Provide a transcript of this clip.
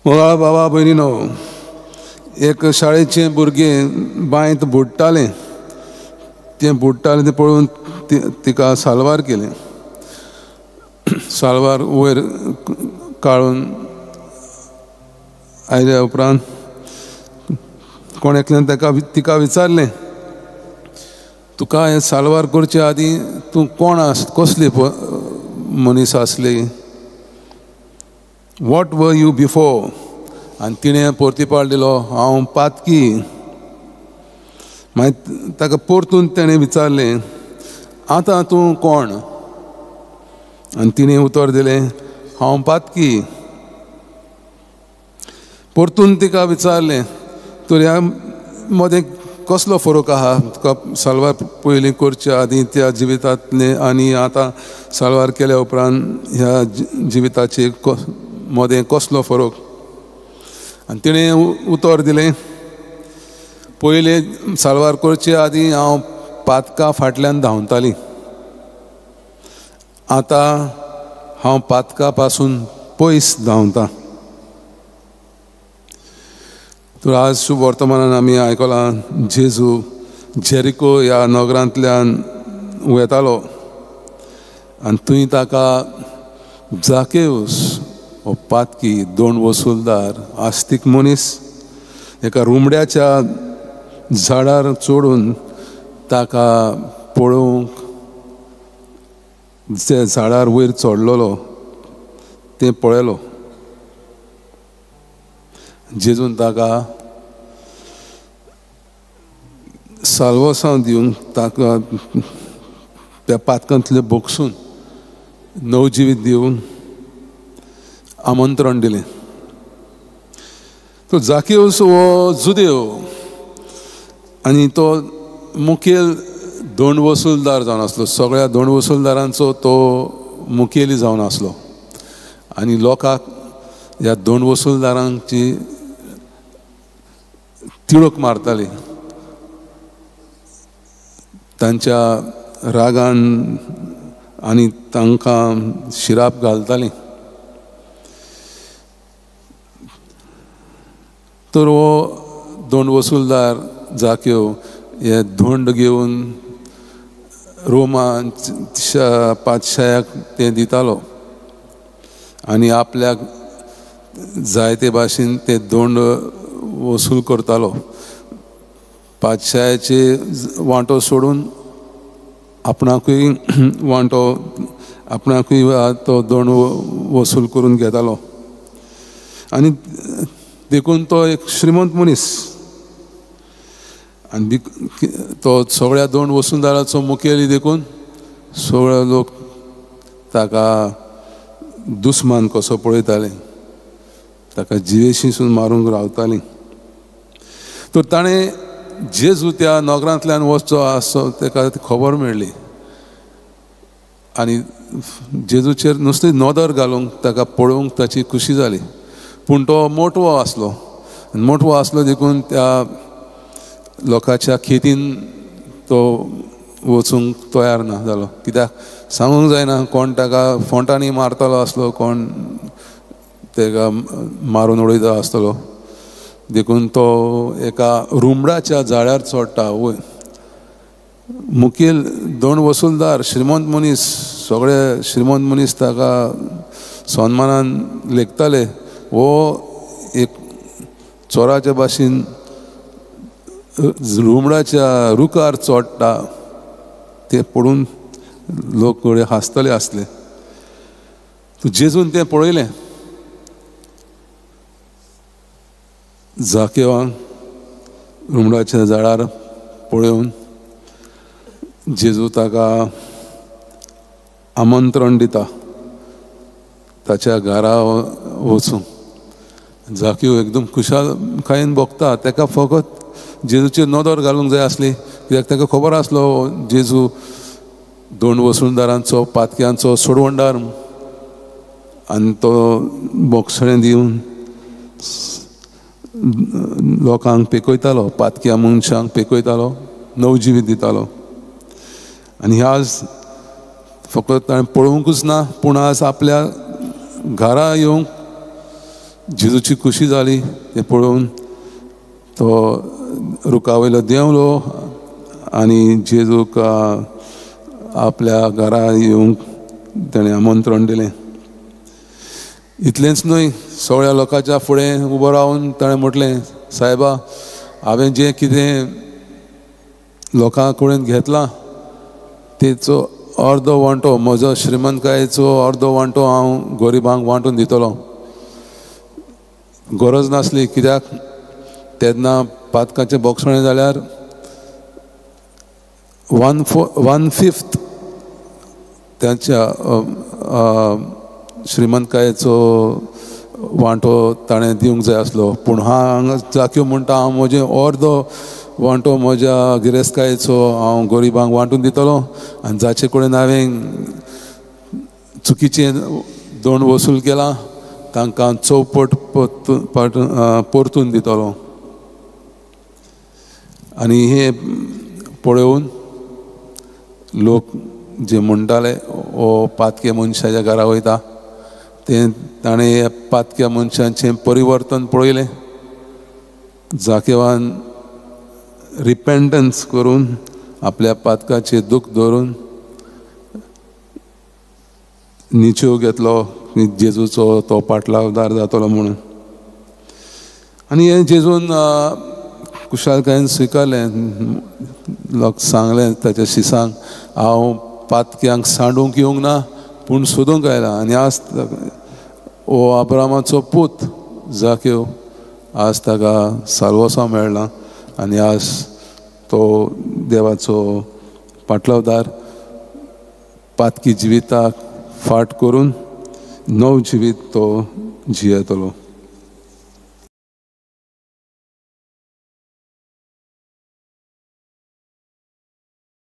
मोगाळ बाबा भयणीनो, एक शाळेचें भुरगें बांयत बुडटालें. तें बुडटालें तें पळोवन तिका साल्वार केलें. साल्वार वयर काडून आयल्या उपरांत कोण एकल्यान ताका तिका विचारलें, तुका हें साल्वार करचे आदीं तूं कोण आस, कसली मनीस आसली, what were you before? आनी तिणें परतीपाळ दिलो, हांव पातकी. मागीर ताका परतून तेणें विचारलें, आतां तूं कोण? आनी तिणें उतर दिलें, हांव पातकी. परतून तिका विचारलें, तर ह्या मदें कसलो फरक आहा, तुका साल्वार पयलीं करच्या आदीं त्या जिवितांतलें आनी आतां साल्वार केल्या उपरांत ह्या जिविताचे मदें कसलो फरक? आनी तिणें उतर दिलें, पयलें साल्वार करचे आदीं हांव पातका फाटल्यान धांवताली, आतां हांव पातका पासून पयस धांवता. तर आज शुभ वर्तमानान आमी आयकलां, जेजू जेरिको ह्या नगरांतल्यान वेतालो आनी थंय ताका जाकेवस हो पातकी दोन वसुलदार आस्तीक मनीस एका रुमड्याच्या झाडार चडून ताका पळोवंक जे झाडार वयर चडलेलो तें पळयलो. जेजून ताका साल्वसांव दिवन ताका त्या पातकांतले भोगसून नवजिवीत दिवन आमंत्रण दिलें. तो जाकेवस हो जुदेव आनी तो मुखेल दोंड वसुलदार जावन आसलो. सगळ्या दोंड वसुलदारांचो तो मुखेली जावन आसलो आनी लोकांक ह्या दोंड वसुलदारांची तिडक मारताली. तांच्या रागान आनी तांकां शिराप घालताली. तर हो दोंड वसुलदार जाक्यो हे धोंड घेवन रोमान पातशायाक तें दितालो आनी आपल्याक जायते भाशेन ते धोंड वसूल करतालो. पातशायाचे वांटो सोडून आपणाकूय वांटो, आपणाकूय तो दोंड वसूल करून घेतालो. आनी देखून तो एक श्रीमंत मनीस आनी तो सगळ्या दोंड वसुलदाराचो मुखेली, देखून सगळे लोक ताका दुस्मान कसो पळयताले, ताका जिवेशीसून मारूंक रावताली. तर ताणें जेजू त्या नगरांतल्यान वचचो आसचो ताका खबर मेळ्ळी आनी जेजूचेर नुस्ती नदर घालूंक ताका पळोवंक ताची खुशी जाली. पूण तो मोटवो आसलो आनी मोटवो आसलो देखून त्या लोकांच्या खेतीन तो वचूंक तयार ना जालो. कित्याक सांगूंक जायना, कोण ताका फोंटांनी मारतलो आसलो, कोण ताका मारून उडयता आसतलो. देखून तो एका रुमडाच्या झाडार चडटा. वयर मुखेल दोंड वसुलदार श्रीमंत मनीस, सगळे श्रीमंत मनीस ताका सन्मानान लेखताले. हो एक चोराच्या भाशेन रुमडाच्या रुखार चडटा ते पळोवन लोक घडये हांसतले आसले. जेजून तें पळयलें. जाकेवान रुमडाच्या झाडार पळोवन जेजू ताका आमंत्रण दिता ताच्या घरा वचूंक. जाकीव एकदम खुशालकायेन भोगता. ताका फकत जेजूचेर नदर घालूंक जाय आसली, कित्याक ताका खबर आसलो जेजू दोंड वसुलदारांचो पातक्यांचो सोडवणदार आनी तो बोगसणें दिवन लोकांक पेकयतालो, पातक्या मनशांक पेकयतालो, नवजिवीत दितालो. आनी आज फकत ताणें पळोवंकूच ना, पूण आज आपल्या घरा येवंक जेजूची खुशी जाली तें पळोवन तो रुखा वयलो देंवलो आनी जेजूक आपल्या घरा येवंक ताणें आमंत्रण दिलें. इतलेंच न्हय, सगळ्या लोकांच्या फुडें उबो रावन ताणें म्हटलें, सायबा, हांवें जें कितें लोकां कडेन घेतलां तेचो अर्दो वांटो, म्हजो श्रीमंतकायेचो अर्दो वांटो हांव गरिबांक वांटून दितलो. गरज नासली, कित्याक तेन्ना पातकाचें बोगसणें जाल्यार 1/5 तांच्या श्रीमंतकायेचो वांटो ताणें दिवंक जाय आसलो. पूण हांगा जाक्यो म्हणटा, हांव म्हजें अर्दो वांटो म्हज्या गिरेस्तकायेचो हांव गरिबांक वांटून दितलो आनी जाचे कडेन हांवें चुकीचें दोण वसूल केलां तांकां चौपट परतून दितलो. आनी हें पळोवन लोक जे म्हणटाले हो पातके मनशाच्या घरा वयता, तें ताणें ह्या पातक्या मनशांचें परिवर्तन पळयलें. जाकेवान रिपेंटन्स करून आपल्या पातकाचें दूख धरून निचेव घेतलो जेजूचो तो पाटलावदार जातलो म्हणून. आनी हें जेजून कुशालकायेन स्विकारलें. लोक सांगलें ताच्या शिसांक, हांव पातक्यांक सांडूंक येवंक ना पूण सोदूंक आयला. आनी आज हो अब्रामाचो पूत जाक्यो, आज ताका साल्वोसांव मेळ्ळां आनी आज तो देवाचो पाटलावदार पातकी जिविताक फाट करून नव जिवीत तो जियेतलो.